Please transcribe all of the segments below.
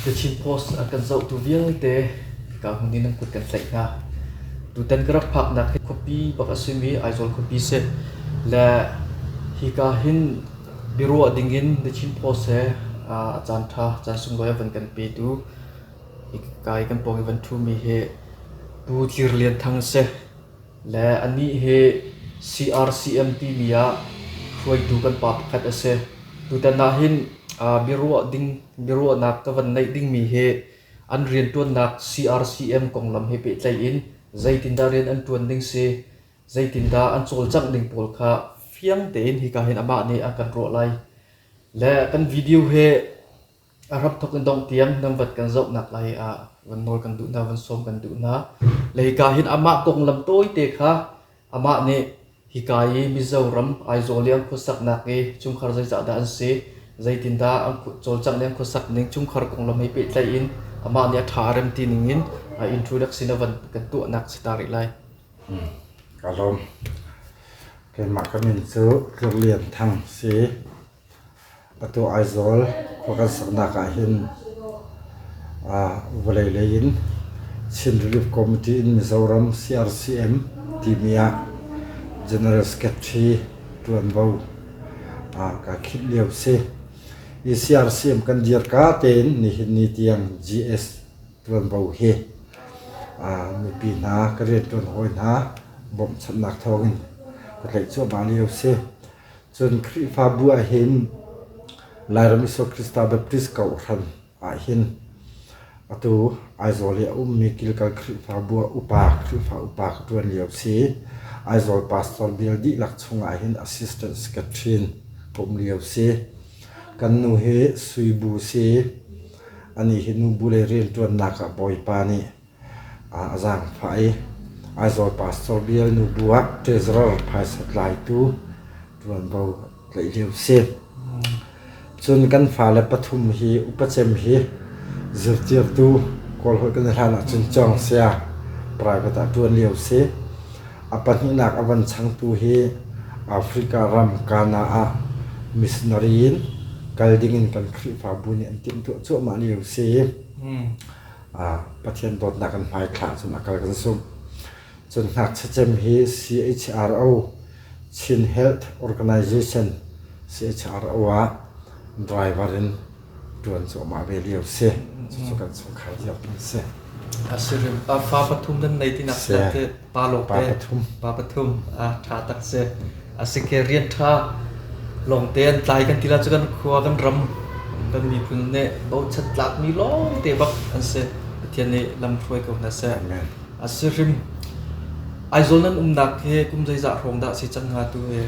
The Chin Post a kan zohtu vialte hika hmun in nan kut kan tlaih hna. Tutan ka rak phaknak hi khuapi bak a simi Aizawl khuapi si. Le hika hin biaruah dingin The Chin Post he a caan ṭha, caan sunglawi a van kan petu hika i kan pawng i van ṭhumi hi Pu Tlir Lian Thang a si. Le anih hi CRCM timi ah hruaitu kan pa pakhat a si. Tutan ah hin biaruah ding biaruahnak ka van neih dingmi hi an rianṭuannak CRCM konglam he pehtlaih in zeitindah rian an ṭuan ding si, zeitindah an cawlcangh ding pawl kha fiang tein hika hin amah nih a kan ruah lai. Le kan video hi A hramthawk in dongh tiang nan vat kan zohnak lai ah van nawl kan duh hna, van sawm kan duh hna. Le hika hin amah konglam tawite kha amah nih hika i Mizoram Aizawl i an khuasaknak i chungkhar zeizah dah an si, zeitindah an cawlcangh ning an khuasak ning chungkhar konglam he pehtlaih in amah nih a ṭha a rem ti ning in introduction a van kan tuahnak si ta rih lai. Ka lawm. Keimah ka min cu Tlur Lian Thang si. Atu Aizawl khua kan saknak ahhin vawlei lei in Chin Relief Committee in Mizoram CRCM timi ah General Secretary ṭuanvo kaa khinh lio si. Hi CRCM kan dirka tein nihin ni tiang GS ṭuanvo hi mipi hna ka rianṭuan hawi hna bawmhchanhnak thawngin ka tlaih cuahmah lio si. Cun Khrihfabu ahhin Lairam Isua Krista Baptist Kohhran ahhin atu Aizawl i a ummi Kilkal Khrihfabu ah upa Khrihfa upa ka ṭuan lio si. Aizawl pastor bial dihlak chungah hin assistant secretary in ka um lio si. Kan nu hi Sui Bu si. Anih hi nubu lei rianṭuannak ah Bawipa nih a zaangfah i Aizawl pastor bial nubu ah treasurer phaisa tlaitu ṭuanvo tlaih lio si. Cun kan fale pathum hi upacem hi zirtirtu Kawlholh kan i hlan ahcun cawng sia private ah ṭuan lio si. A pahnihnak a van changtu hi Africa ram Ghana ah missionary in kal dingin kan Khrihfabu nih an timhtuah cuahmah lio si. Pathian dawtnak kan hmaithlah cun a kal kan sumh. Cun ngakchia cem hi CHRO Chin Health Organization CHRO ah driver in ṭuan cuahmah ve lio si. Cucu kan chungkhar dirhmun si. Asirim fa pathum nan nei tinak te pa lawng te pa pathum pa pathum a ṭha tak si. Asike rian ṭha lawngte an tlai kan ti la cu kan khua kan ram kan miphun nih bochan tlakmi lawngte bak an si. Pathian nih lam hruai ko hna seh. Amen. Asihrim Aizawl nan umnak hi kum zeizah hrawng dah si cang hnga tu hi?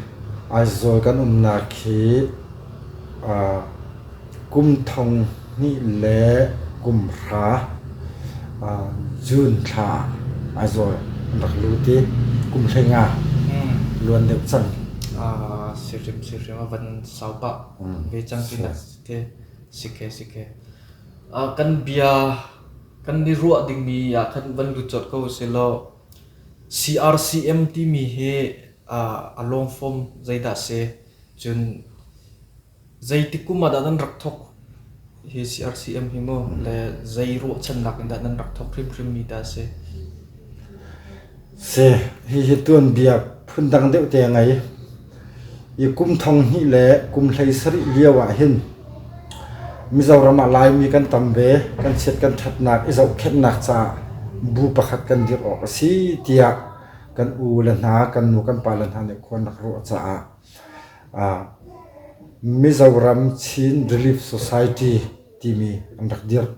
Aizawl kan umnak hi kum thong hnih le kum hra June thla ah Aizawl an rak lut i kum hleinga luan deuh cang. Sihrim sihrim a van sau pah ve cang ti nak te sike sike. Kan bia kan i ruah dingmi ah khan van lut colh ko selaw CRCM timi hi a long form zeidah si cun Zeitik kum ah dah nan rak thawk hi CRCM hi mu le zei ruahchannak in dah nan rak thawk hrimhrimmi dah a si? Si, hihi tuanbia phundang deuh te a ngei. I kum thong hnih le kum hlei sarih lio ah hin Mizoram ah Laimi kan tam ve, kan chiat kan ṭhatnak i zohkhenhnak caah bu pakhat kan dirh awk a si tiah kan u le hna, kan nu kan pa le hna nih khua an rak ruah caah Mizoram Chin Relief Society timi an rak dirh.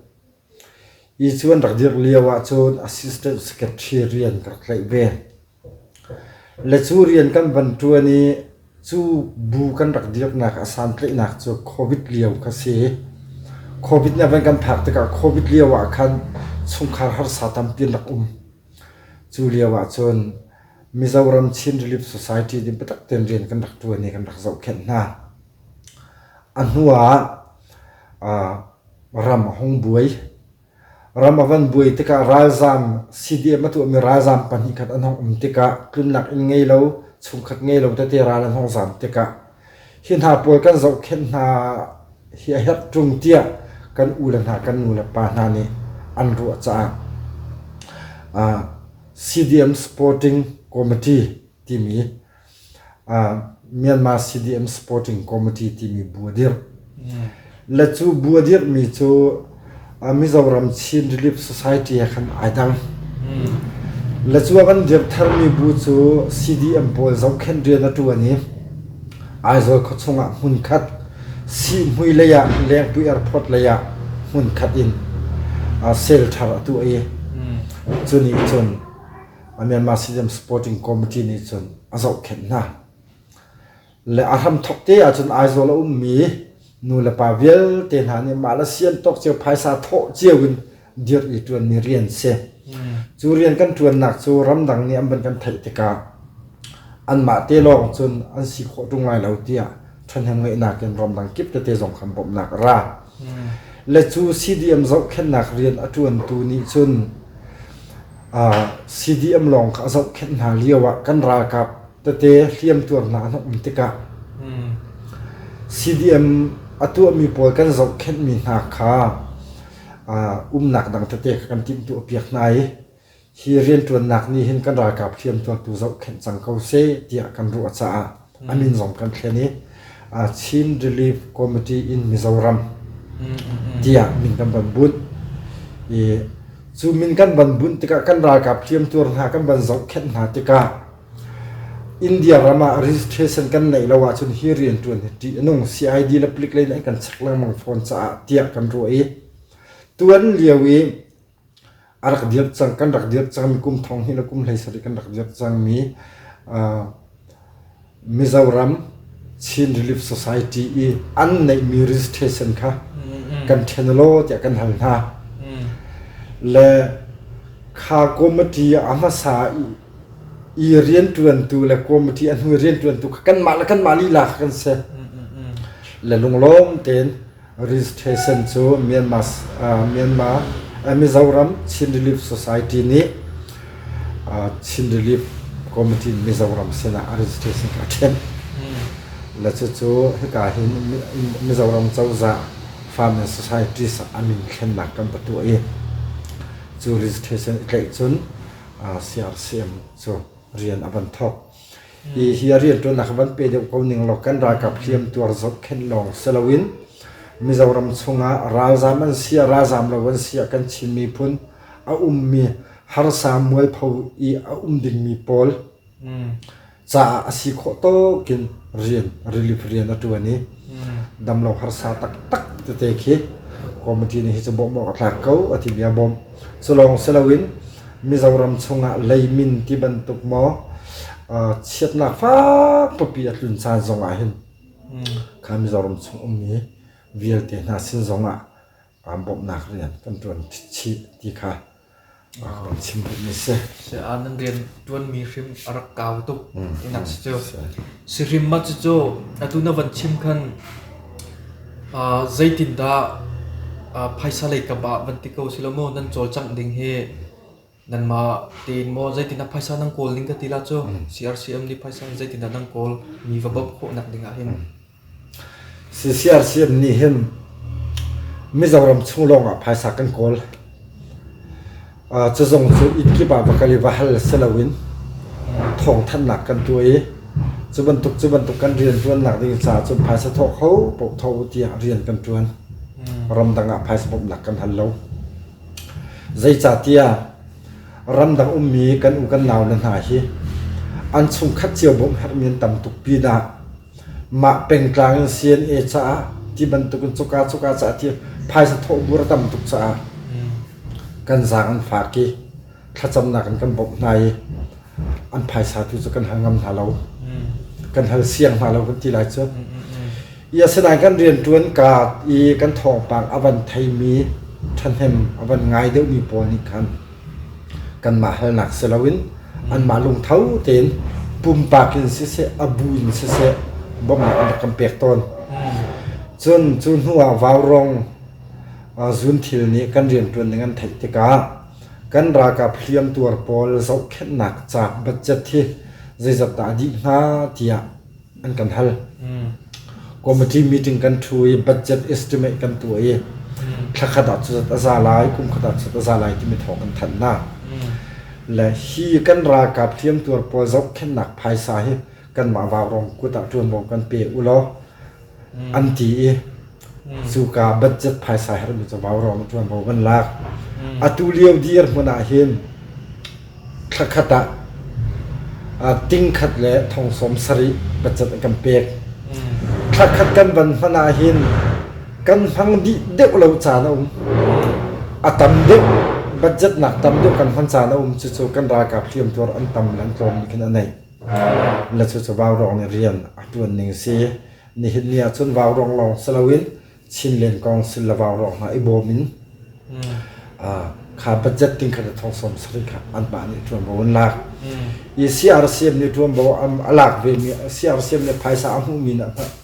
Hi cu an rak dirh lio ahcun Assistant Secretary rian ka rak tlaih ve. Le cu rian kan van ṭuan i cu bu kan rak dirhnak a santlaihnak cu COVID lio kha si. COVID nih a van kan phak tikah COVID lio ah khan chungkhar harsa tampi an rak um. Cu lio ahcun Mizoram Chin Relief Society nih biatak tein rian kan rak ṭuan i kan rak zohkhenh hna. A hnu ah ram a hung buai. Ram a van buai tikah ralzaam CDM a tuahmi ralzaam pahnih khat an hung um tikah tlunnak inn ngei lo, chungkhat ngei lo tete ral an hung zaam tikah hi hna pawl kan zohkhenh hna hi a herh ṭung tiah kan u le hna kan nu le pa hna nih an ruah caah CDM Supporting Committee timi Myanmar CDM Supporting Committee timi bu a dirh. Le cu bu a dirhmi cu Mizoram Chin Relief Society he khan ai dang. Le cu a kan dirh tharmi bu cu CDM pawl zohkhenh rian a ṭuan i Aizawl khuachung ah hmunkhat, Sihhmui lei ah Lengpui Airport lei ah hmunkhat in sel thar a tuah i cu nih cun Myanmar CDM Supporting Committee nih cun a zohkhenh hna. Le a hramthawk te ahcun Aizawl a ummi nu le pa vialte hna nih mah le sian tawk cio phaisa thawh cio in dirh i ṭuanmi rian si. Cu rian kan ṭuannak cu ramdang nih an van kan theih tikah anmah te lawng cun an si khawh ṭung lai lo tiah ṭhahnem ngaihnak in ramdang kip tete zong khan bawmhnak a ra. Le cu CDM zohkhenhnak rian a ṭuantu nih cun CDM lawng kha a zohkhenh hna lio ah kan ralkap tete hliamtuar hna an um tikah CDM a tuahmi pawl kan zohkhenhmi hna kha umnak dang tete kha kan timhtuah piak hna i hi rianṭuannak nih hin kan ralkap hliamtuartu zohkhenh cang ko seh tiah kan ruah caah a min zong kan thlen i Chin Relief Committee in Mizoram tiah min kan van bunh. I cu min kan van bunh tikah kan ralkap hliamtuar hna kan van zohkhenh hna tikah India ram ah registration kan neih lo ahcun hi rianṭuan hi ṭih a nung CID le palik lei nih an kan check lengmang fawn caah tiah kan ruah i tuan lio i a rak dirh cang kan rak dirh cangmi kum thong hnih le kum hlei sarih kan rak dirh cangmi Mizoram Chin Relief Society i an neihmi registration kha kan ṭhen law tiah kan hal hna. Le kha committee a hmasa i rianṭuantu le committee a hnu i rianṭuantu kha kanmah le kanmah lila kha kan si. Le lunglawm tein Registration cu Myanmar, Myanmar Mizoram Chin Relief Society nih Chin Relief Committee Mizoram sinah a registration kha a ṭhen. Le cucu hika hin Mizoram cozah Farm and Societies ah a min thlennak kan va tuah i cu registration i tlaih cun CRCM cu rian a van thawk. Hi a rianṭuannak van pe deuh ko ning law kan ralkap hliamtuar zohkhenh lawng si loin Mizoram chungah ralzaam an si ah ralzaam lo an si ah kan Chin miphun a ummi harsa mualpho i a um dingmi pawl caah a si khawh tawk in rian relief rian a ṭuan i damlo harsa taktak tete khi committee nih hi cu bawmh awk a tlak ko a timi a bawmh. Cu lawng si loin Mizoram chungah leimin ti bantuk maw chiatnak fak pipi a tlun caan zong ah hin kha Mizoram chung ummi vialte hna sin zongah bawmhnak rian kan ṭuan chih ti kha kan chim duhmi si. Si a nan rian ṭuanmi hrim a rak kau tuk tinak si cu. Si hrim ma cucu atu na van chim khan Zeitindah phaisa lei kap ah van ti ko si lo maw nan cawlcangh ding hi nanmah tein maw zeitindah phaisa nan kawl ning ka ti la cu CRCM nih phaisa hi zeitindah nan kawl mi va bawmh khawhnak ding ah hin. CRCM nih hin Mizoram chung lawngah phaisa kan kawl. Cazong cu inn kip ah va kal i va hal si loin thawngthanhnak kan tuah i cu bantuk cu bantuk kan rianṭuannak ding caah cun phaisa thawh kho paoh thawh u tiah rian kan ṭuan. Ramdang ah phaisa bawmhnak kan hal lo. Zeicahtiah ramdang ummi kan u kan nau le hna hi an chungkhat cio bawmh herhmi an tam tuk pinah Mah pengtlang in CNA caah ti bantuk in cuka cuka caah ti phaisa thawh bur a tam tuk caah kan zaang an fak i thlacamnak in kan bawmh hna i an phaisa tu cu kan hal ngam hna lo. Kan hal siang hna lo kan ti lai cu. I asinain kan rianṭuan ka i kan thawngpang a van theimi ṭhahnem a van ngai deuhmi pawl nih khan kanmah halnak si loin anmah lungtho tein pumpak in siseh a bu in siseh bawmhnak an rak kan pek tawn. Cun cu hnu ah vaurawng zunthil nih kan rianṭuan ning an theih tikah kan ralkap hliamtuar pawl zohkhenhnak ca budget hi zeizat dah a dih hnga tiah an kan hal. Committee meeting kan ṭhu i budget estimate kan tuah i Thla khat ah cuzat a za lai, kum khat ah cuzat a za lai timi thawng kan thanh hna. Le hi kan ralkap hliamtuar pawl zohkhenhnak phaisa hi kanmah Vaurawng kut ah ṭuanvo kan pe u law an ti i cuka budget phaisa herhmi cu Vaurawng ṭuanvo kan lak. Atu lio dirhmun ah hin thla khat ah tingkhat le thong 70 budget an kan pek. Thla khat kan van hman ah hin kan hmang dih deuh lo caan a um. A tam deuh budget nak tam deuh kan hman caan a um. Cucu kan ralkap hliamtuar an tam le an tlawm nih khin a nei. Le cucu Vaurawng nih rian a ṭuan ning si. Nihin ni ahcun Vaurawng lawng si loin Chinland Council le Vaurawng hna i bawm in kha budget ting kha thong 70 kha anmah nih ṭuanvo an lak. I CRCM nih ṭuanvo a lak ve mi CRCM nih phaisa a hmuhmi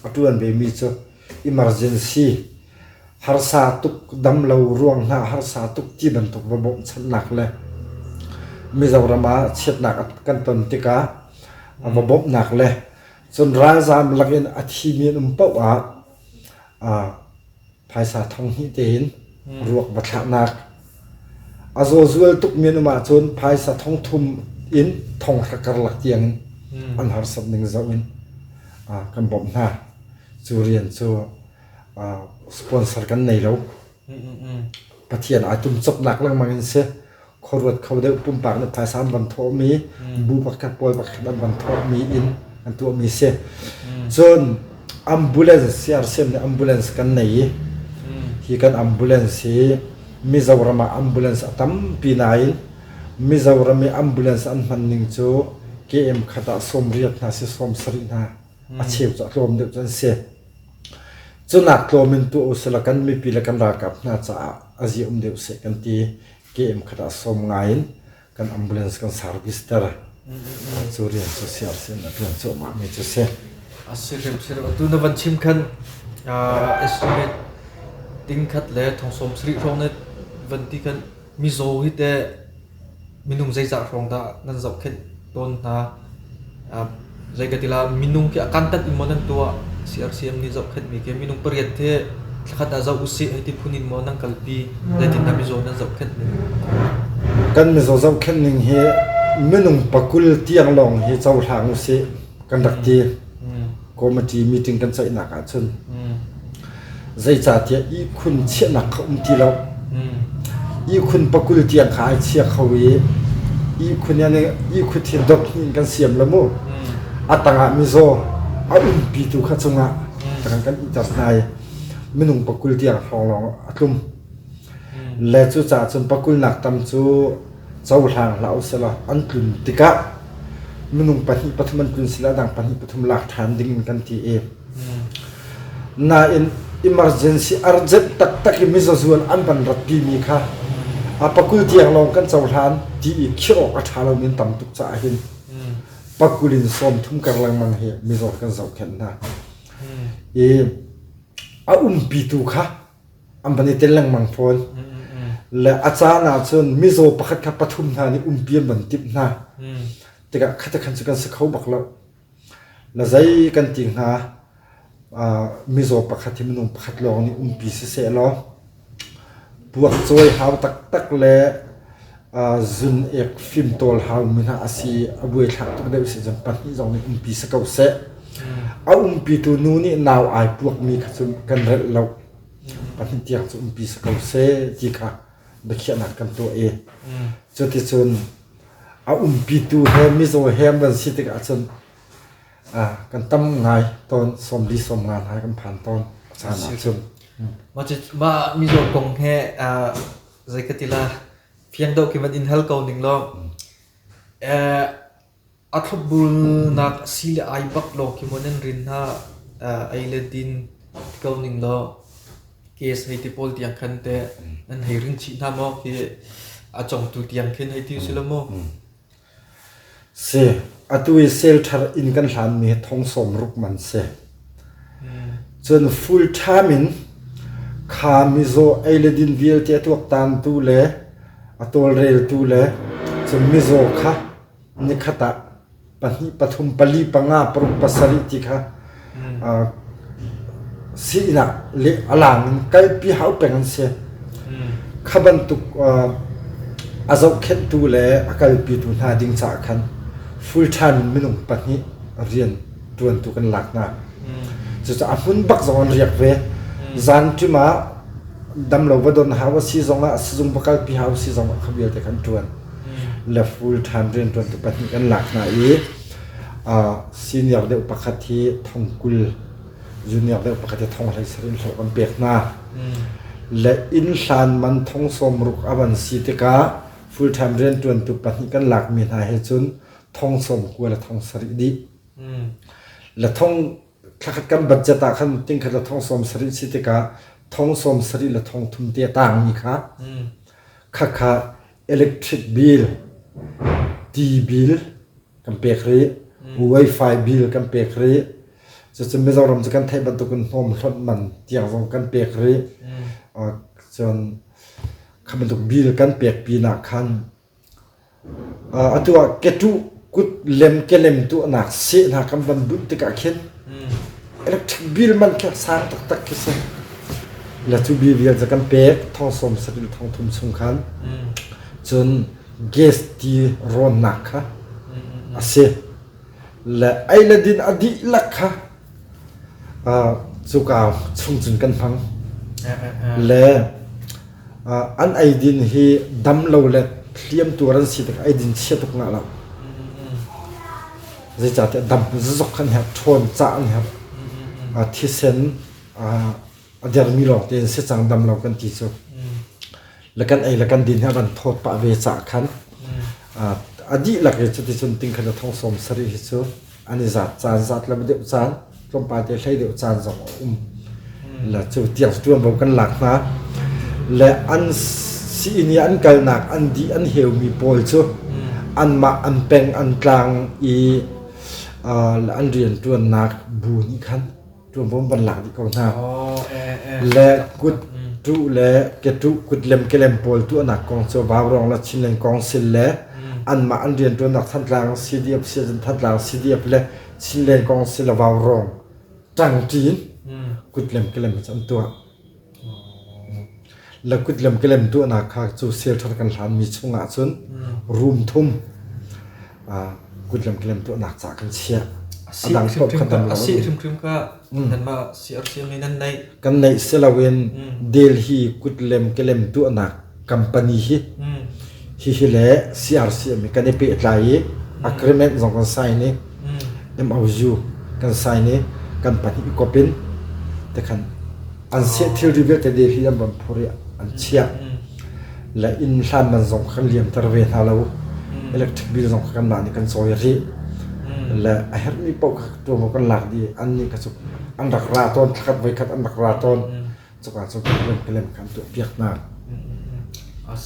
a ṭuan ve mi cu emergency harsa tuk damlo ruang hna harsa tuk ti bantuk va bawmhchanhnak le Mizoram ah chiatnak kan ton tikah va bawmhnak le cun ralzaam lakin a thimi an um paoh ah phaisa 2000 tein ruak va thlahnak a zaw zual tukmi an um ahcun phaisa 3000 in 3000 karlak tiang in an harsat ning zoh in kan bawmh hna. Cu rian cu sponsor kan nei lo. Pathian ai tum copnak lengmang in si. Khuaruat kho deuh pumpak nih phaisa an van thawhmi, bu pakhat pawl pakhat an van thawhmi in an tuahmi si. Cun ambulance CRCM nih ambulance kan nei i hi kan ambulance hi Mizoram ah ambulance a tampi nain Mizoram i ambulance an hman ning cu KM khat ah 80 hna si 70 hna a cheu cu a tlawm deuh cu an si. Cunak tlawm in tuah usila kan mipi le kan ralkap hna caah a zia um deuh seh kan ti. KM khat ah sawm ngai in kan ambulance kan service ter. Cu rian cu CRC in a tuan cuahmah mi cu si. A si hrim si atu na van chim khan estimate ting khat le thong 70 hrawng na van ti khan mizaw hi teh minung zeizah hrawng dah nan zohkhenh tawn hna? Zei ka ti la, minung khi a kantat in maw nan tuah? CRCM nih zohkhenhmi khi minung pariat hi thlakhat ah zoh usih hei ti phun in maw nan kalpi? Zeitindah mizaw nan zohkhenh ning? Kan mizaw zohkhenh ning hi minung pakul tiang lawng hi cohlang usih kan rak ti. Committee meeting kan ceihnak ahcun zeicahtiah ihkhun chiahnak kha um ti lo. Ihkhun pakul tiang kha ai chia kho i ihkhun ihkhut hi dot hnih in kan siam lo mu. A tangah mizaw a umpitu kha cungah kan kan ihter hna i minung pakul tiang hrawng lawng a tlum. Le cucaah cun pakulnak tam cu cohlang hlah usih law an tlun tikah minung pahnih pathum an tlun sila dang pahnih pathum lak ṭhan ding in kan ti i nain emergency urgent taktak i mizaw zual an van ratpi mi kha a pakul tiang lawng kan cohlan ti i khirh awk a ṭha lomi an tam tuk caah hin pakul in 30 kar lengmang hi mizaw kan zohkhenh hna i a umpitu kha an van i tel lengmang fawn. Le a caan ahcun mizaw pakhat kha pathum hna nih umpi an van timh hna. Tikah khata khan cu kan si kho bak lo. Le zei kan ti hnga mizaw pakhat hi minung pakhat lawng nih umpi siseh law puak cawi hau taktak le zun ek fimtawl hau mi hna a si a buaithlak tuk deuh si cun pahnih zong nih umpi si ko seh. A umpitu nu nih nau ai puakmi kha cu kan relh lo. Pahnih tiang cu umpi si ko seh ti kha biakhiahnak kan tuah i cuticun a umpitu he mizaw he an van si tikah cun kan tam ngai tawn 40 50 hna kan phan tawn a caan ahcun. Mah mizaw kong he zei ka ti la fiang deuh khi van in hal ko ning law A thlopbulnak si le ai bak lawng khi maw nan rin hna ei le din ti ko ning law case hei ti pawl tiang khan teh nan hei ring chih hna maw khi a congtu tiang khin hei ti si lo maw? Si, atu i sel thar inn kan hlanmi hi thong 60 man si. Cun full time in kha mizaw ei le din vialte a tuaktantu le a tawlreltu le cun mizaw kha nikhat ah pahnih pathum pali panga paruk pasarih ti kha sii inn ah le a lang in kalpi hau peng an si. Kha bantuk a zohkhenhtu le a kalpitu hna ding caah khan full time in minung pahnih rian ṭuantu kan lak hna. Cucaah a hmun bak zong an riak ve. Zanṭim ah damlo va don hau a si zongah sizung va kalpi hau si zongah kha vialte kan ṭuan. Le full time rianṭuantu pahnih kan lak hna i senior deuh pakhat hi thongkul junior deuh pakhat hi thong hlei sarih in hlawh kan pek hna. Le inn hlan man thong sawmruk a van si tikah full time rianṭuantu pahnih kan lakmi hna he cun thong sawm kua le thong sarih dih. Le thong thlakhat kan budget ah khan tingkhat le thong sawm sarih si tikah thong sawm sarih le thong thum te a tangmi kha khakha electric bill, ti bill kan pek rih, wifi bill kan pek rih. Cucu Mizoram cu kan theih bantukin hnawm hlonh man tiang zong kan pek rih. Cun kha bantuk bill kan pek pinah khan Atu ah ketuh kut lem kelem tuahnak seh hna kan van bunh tikah khin electric bill man khi sang taktak khi si. Le cu bill vialte kan pek thong sawm sarih thong thum chung khan cun gas ti rawnnak kha a si. Le ei le din a dihlak kha cuka chung cun kan hmang. Le an eidin hi dam lo le hliam tuar an si tikah eidin chia tuk ngah lo. Zeicahtiah dam zazok an herh, ṭhawn cah an herh. Thisen a dermi lawng tein si cang dam lo kan ti cu. Le kan ei le kan din hi a van thawt pah ve caah khan a dihlak i cuticun tingkhat le thong sawm sarih hi cu an i zat caan zat lo deuh caan tlawmpal te hlei deuh caan zong a um le cu tiang tuanvo kan lak hna le an sii i an kalnak an dih an heumi pawl cu anmah an peng an tlang i an rianṭuannak bu nih khan ṭuanvo van lak dih ko hna le kut tuh le ketuh kutlem kelem pawl tuahnak kong cu Vaurawng le Chinland Council le anmah an rianṭuannak Thantlang CDF Siazin Thantlang CDF le Chinland Council le Vaurawng ṭangṭi in kutlem kelem cu an tuah. Le kutlem kelem tuahnak kha cu shelter kan hlanmi chungah cun room thum kutlem kelem tuahnak ca kan chiah. A dang paoh kha dam lo. A si hrimhrim ka nanmah CRC nih nan neih. Kan neih si loin Delhi kutlem kelem tuahnak company hi hihi le CRC mi kan i pehtlai i agreement zong kan sign i MOU kan sign i kan pahnih i kop in tikhan an seh thilri vialte Delhi an van phur i an chiah le inn hlan man zong kan liamter ve hna lo electric bill zong kan mah nih kan cawi rih le a herhmi paoh kha tuanvo kan lak dih an nih kha cu an rak ra tawn thlakhat voikhat an rak ra tawn cuka cu kan kelem kan tuah piak hna.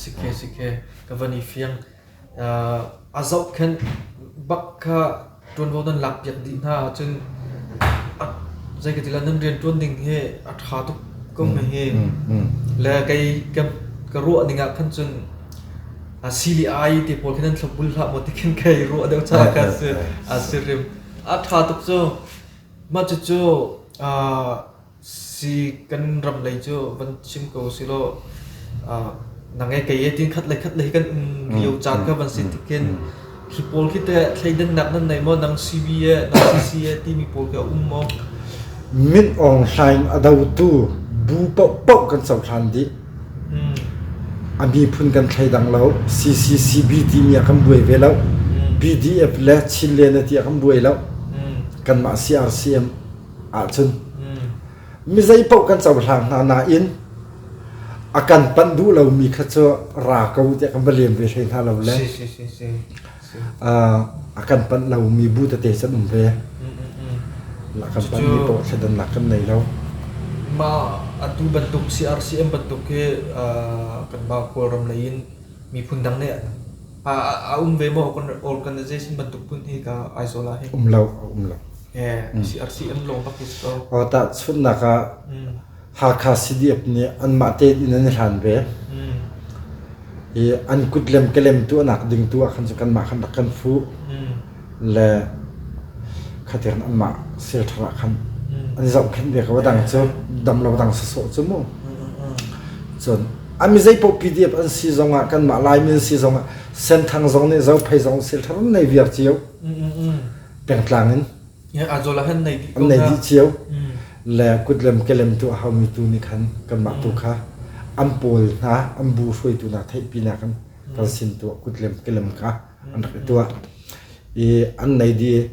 Sikhe sikhe ka van i fiang a zohkhenh bak kha ṭuanvo nan lakpiak dih hna ahcun zei ka ti lai nan rianṭuan ding hi a ṭha tuk ko hme hi. Le kei ka ruah ning ah khan cun CDI te pawl khi nan thlopbul hlah maw ti khin kei ruah deuh caah khan si a si hrim. A ṭha tuk cu. Mah cucu Si kan ram lei cu van chim ko silaw nang he kei he tin khat le khat lei kan um lio caan kha van si tikhin hi pawl khi teh thleidannak nan nei maw nang CB e nang CC e timi pawl khi a um maw? Min Aung Hlaing a dotu bu paohpaoh kan cohlan dih. A miphun kan thleidang lo. CCCB timi ah kan buai ve lo. PDF le Chinland ti ah kan buai lo. Kanmah CRCM ahcun mi zei paoh kan cohlang hna nain a kan panh duh lomi kha cu ra ko tiah kan va lem ve hlei hna lo le a kan panh lomi bu tete can um ve la kan panhmi paoh thleidannak kan nei lo mah atu bantuk CRCM bantuk hi kanmah Kawlram lei in miphun dang nih a um ve maw organization bantuk phun hi ka Aizawl ah hin um lo um lo CRCM lawng bak hi si ko. Tahchunhnak ah Hakha CDF nih anmah tein inn an i hlan ve. I an kutlem kelem tuahnak ding tu ah khan cu kanmah khan rak kan fuh. Le khatiang anmah shelter ah khan an i zohkhenh ve ko. Dang cu dam lo dang sawsawh cu mu. Cun A mi zeipaoh PDF an si zongah kanmah Laimi an si zongah Senthang zong nih Zophei zong silthar an nei viar cio. Pengtlang in. Aizawl ah hin nei dih An nei dih cio. Le kutlem kelem tu a haumi tu nih khan kanmah tu kha an pawl hna an bu hruaitu hna theihpinak in kan sin tu kutlem kelem kha an rak i tuah. I an nei dih.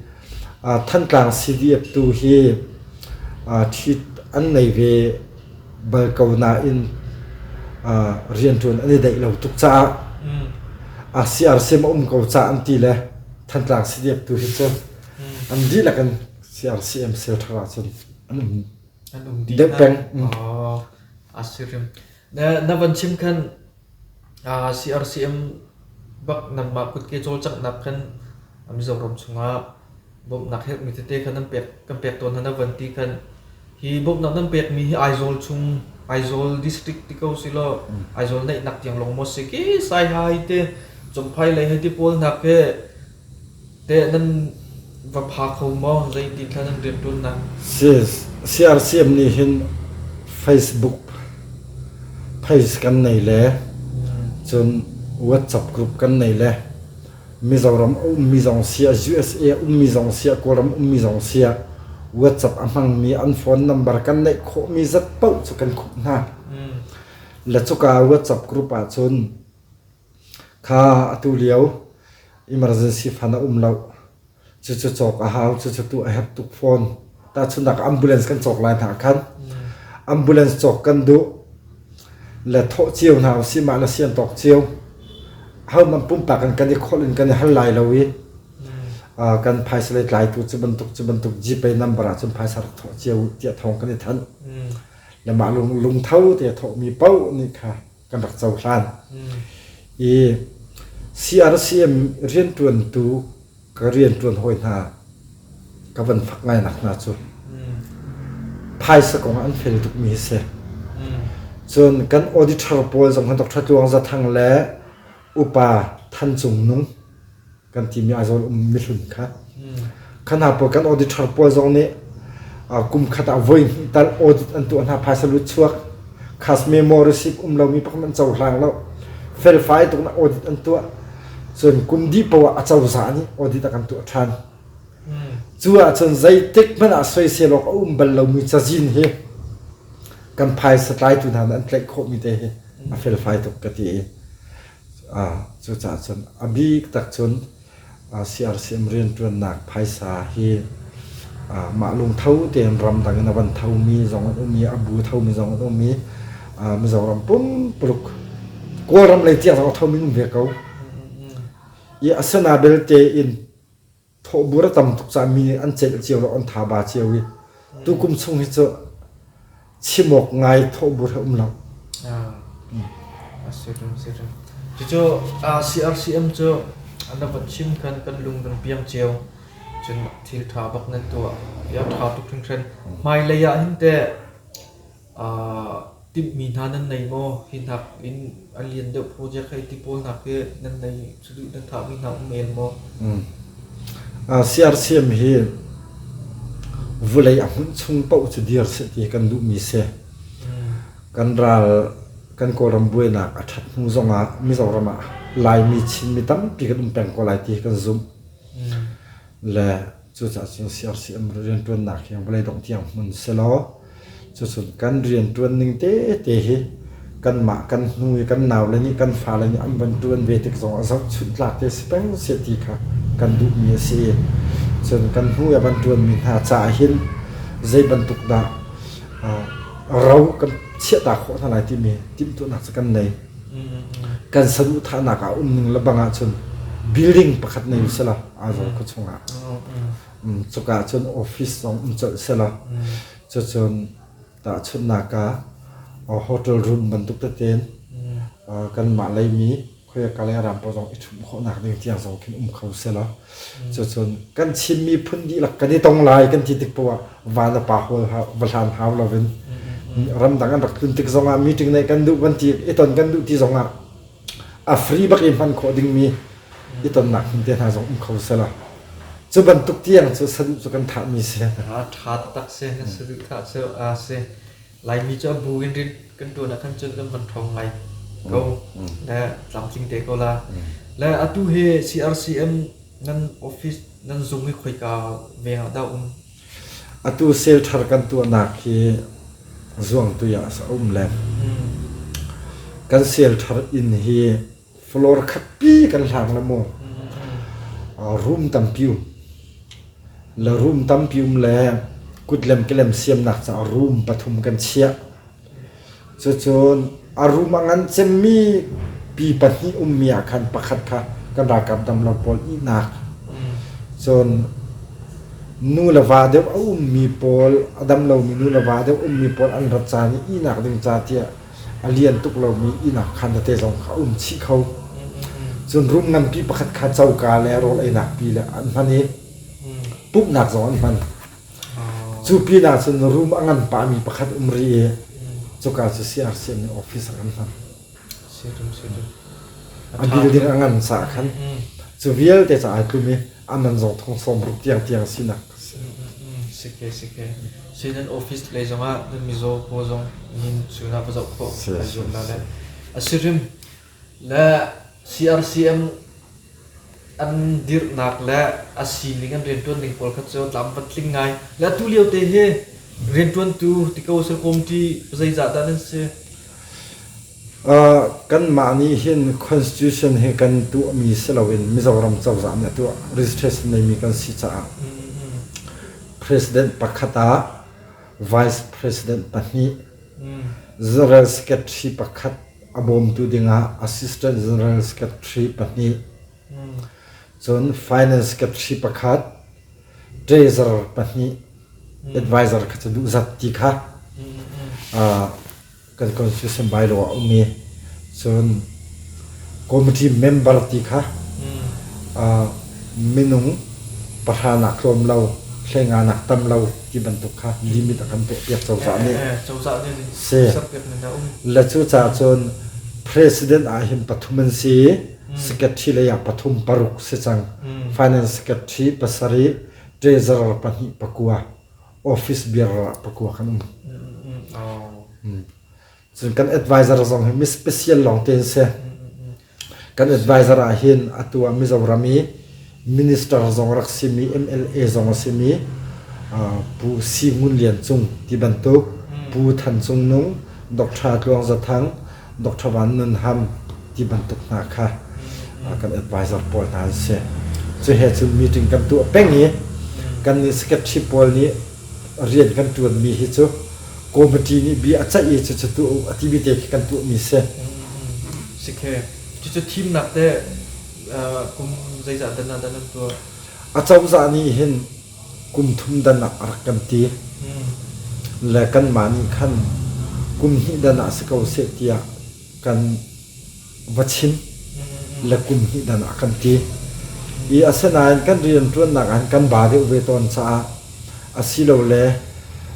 Thantlang CDF tu hi ṭhit an nei ve bal ko nain rianṭuan an i daih lo tuk caah CRCM a um ko ca an ti le Thantlang CDF tu hi cu an dihlak in CRCM shelter ahcun an um An um dih deuh peng. A si hrim. Na van chim khan CRCM bak nangmah kutke cawlcanghnak khan Mizoram chungah bawmhnak herhmi tete kha nan pek kan pek tawn hna na van ti khan hi bawmhnak nan pekmi hi Aizawl chung Aizawl district ti ko si law Aizawl naihnak tiang lawng maw si ki Saihai te Champhai lei hei ti pawl hna khi teh nan va pha kho maw zeitin thla nan rianṭuannak? CRCM nih hin Facebook page kan nei le cun WhatsApp group kan nei le Mizoram a ummi zong siah USA a ummi zong siah Kawlram ummi zong siah WhatsApp a hmangmi an phone number kan neih khawhmi zat paoh cu kan khumh hna. Le cuka WhatsApp group ahcun kha atu lio emergency fund a um lo. Cucu cawk a hau, cucu tu a herh tuk fawn. Tahchunhnak ambulance kan cawk lai hna khan ambulance cawk kan duh le thawh cio hna usih mah le sian tawk cio hohmanh pumpak in kan i kholh in kan i hal lai lo i kan phaisa lei tlaitu cu bantuk cu bantuk GPay number ah cun phaisa rak thawh cio tiah thawng kan i thanh le mah lungtho te thawhmi paoh nih kha kan rak cohlan. I CRCM rianṭuantu ka rianṭuan hawi hna ka van fak ngainak hna cu phaisa kong ah an fel tukmi hi si. Cun kan auditor pawl zong khan Dr. Tluang Za Thang le upa Than Cung Nung kan timi Aizawl um mihlun kha kha hna pawl kan auditor pawl zong nih kum khat ah voi hnih tal audit an tuah hna phaisa lut chuak khas memo receipt um lomi pakhat an cohlang lo felfai tuk na audit an tuah cun kum dih poah a cozah nih audit a kan tuah ṭhan cu ahcun zeitik hmanh ah soisel awk a um bal lomi cazin hi kan phaisa tlaitu hna nih an tlaih khawhmi te hi a felfai tuk ka ti i Cucaah cun a bik tak cun CRCM rianṭuannak phaisa hi mah lungtho tein ramdang in a van thomi zong an um i a bu thomi zong an um i Mizoram pumpuluk Kawlram lei tiang zong a thomi an um ve ko. I asina belte in thawhbur a tam tuk caah mi nih an celh cio lo an thaba cio i tukum chung hi cu chim awk ngai thawhbur he um lo. A si rim si rim. Cucu CRCM cu an van chim khan kan lung kan piang cio. Cun thil ṭha bak nan tuah. Ya ṭha tuk hringhran. Hmailei ah hin teh Timhmi hna nan nei maw? Hi hnak in a lian deuh project hei ti pawl hna khi nan nei saduh nan thahmi hna um el maw? CRCM hi vulei a hmunh chung paoh cu dir seh ti kan duhmi si. Kan ral kan Kawlram buainak a ṭhat hnu zongah Mizoram ah Laimi Chinmi tampi kan um peng ko lai ti hi kan zumh. Le Cucaah cun CRCM rianṭuannak hi vawlei dongh tiang hmun selaw cucun kan rianṭuan ning tete hi kanmah kan hnu i kan naule nih kan fale nih an van ṭuan ve tik zongah zohchunh tlak te si peng seh ti kha kan duhmi a si i cun kan hnu i a van ṭuanmi hna caah hin zei bantuk dah ro kan chiahta khawh hna lai timi timhtuahnak cu kan nei. Kan saduhthahnak ah um ning le bang ahcun building pakhat nei usila Aizawl khua chungah. Cuka ahcun office zong um colh sela. Cucun tahchunhnak ah hotel room bantuk tete in kanmah leimi khuaika le ram pawl zong i ṭhumh khawhnak ding tiang zong khin um kho sela. Cucun kan Chin miphun dihlak kan i tong lai kan ti tik poah ah van a pa hawl va hlan hau loin ramdang an rak tlun tik zongah meeting neih kan duh kan ti i ton kan duh ti zongah a free bak i hman khawh dingmi i tonnak hmun te hna zong um kho sela cu bantuk tiang cu saduh cu kan thahmi si. A ṭha taktak si na saduh thah cu a si. Laimi cu a bu in rian kan ṭuan ah khan cun kan van ṭhawng ngai. ko le tlamtling te ko la. Le atu hi CRCM nan office nan zung hi khoika veng ah dah um? Atu sel thar kan tuahnak hi Zuangtui ah a um le kan sel thar inn hi floor khatpi kan hlang le mu room tampi um le room tampi um le kutlem kelem siamnak caah room pathum kan chiah. Cucun a room a ngan cemmi pi pahnih ummi ah khan pakhat kha kan ralkap damlo pawl ihnak. Cun nu le va deuh a ummi pawl, a damlomi nu le va deuh ummi pawl an rat caan i ihnak ding ca tiah a lian tuk lomi ihnak khaan tete zong kha a um chih kho. Cun room nganpi pakhat kha coka le rawl einak pi le an hman i pumhnak zong an hman. Cu pinah cun room a ngan pahmi pakhat um rih i cuka cu CRC nih office a kan hman. A building a ngan caah khan cu vialte ca ai tlum i a man zong thong 60 tiang tiang sinak a si. Sike sike. Si nan office lei zongah nan mizaw pawl zong hin chun ah va zoh khawh ai zuam la le. A si hrim. Le CRCM an dirhnak le a sining an rianṭuan ning pawl kha cu tlam van tling ngai. Le atu lio te hi rianṭuantu ti ko seh committee zeizah dah nan si? Kanmah nih hin constitution hi kan tuahmi si loin Mizoram cozah nih a tuah registration neimi kan si caah president pakhat ah vice president pahnih, general secretary pakhat a bawmtu dingah assistant general secretary pahnih, cun finance secretary pakhat, treasurer pahnih, advisor kha cu duh zat ti kha kan constitution bylaw ah a um i cun committee member ti kha minung pahra nak tlawm lo hleinga nak tam lo ti bantuk kha limit a kan tuahpiak cozah nih. Si. Le cucaah cun president ah hin pathum an si i secretary lei ah pathum paruk si cang. Finance secretary pasarih, treasurer pahnih pakua, office bearer ah pakua kan um. Cun kan advisor zong hi mi special lawng te an si. Kan advisor ah hin atu ah Mizoram i minister zong rak simi MLA zong a simi Pu Si Ngun Lian Cung ti bantuk Pu Than Cung Nung, Dr. Tluang Za Thang, Dr. Van Nun Ham ti bantuk hna kha kan advisor pawl hna an si. Cu he cun meeting kan tuah peng i kan nih secretary pawl nih rian kan ṭuanmi hi cu committee nih bia a ceih i cucu tuah u a timi te khi kan tuahmi si. Sikhe. Cucu thimnak te kum zeizah dan ah dah nan tuah? A cozah nih hin kum thum dan ah a rak kan ti. Le kanmah nih khan kum hnih dan ah si ko seh tiah kan va chim le kum hnih dan ah kan ti. I asinain kan rianṭuannak ah kan ba deuh ve tawn caah asilole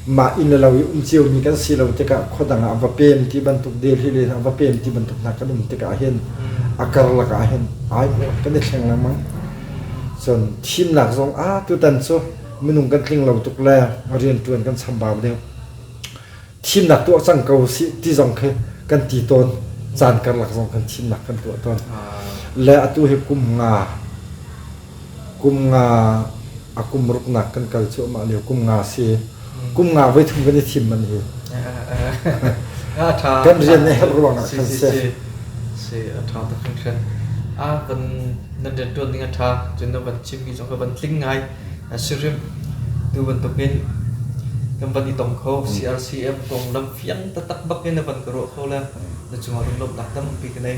mah inn le lo i um ciomi kan si lo tikah khuadang ah va pem ti bantuk Delhi len ah va pem ti bantuk hna kan um tikah hin a karlak ah hin ai kan i thleng lengmang. Cun thimnak zong ah tutan cu minung kan tling lo tuk le rianṭuan kan chambau deuh. Thimnak tuah cang ko sih ti zong khi kan ti tawn. Caan karlak zong kan thimnak kan tuah tawn. Le atu hi kum nga kum nga a kum ruknak kan kal cuahmah lio kum nga si. Kum nga voi thum kan i thim man hi. Kan rian a herh ruangah khan si. Si a ṭha tuk hringhran. A kan nan rianṭuan ding a ṭha. Cun na van chimmi zong ka van tling ngai. Sirim tu bantukin kan van i tong kho. CRCM konglam fiang taktak bak in na van ka ruah kho le na cungah lunglawmhnak tampi ka nei.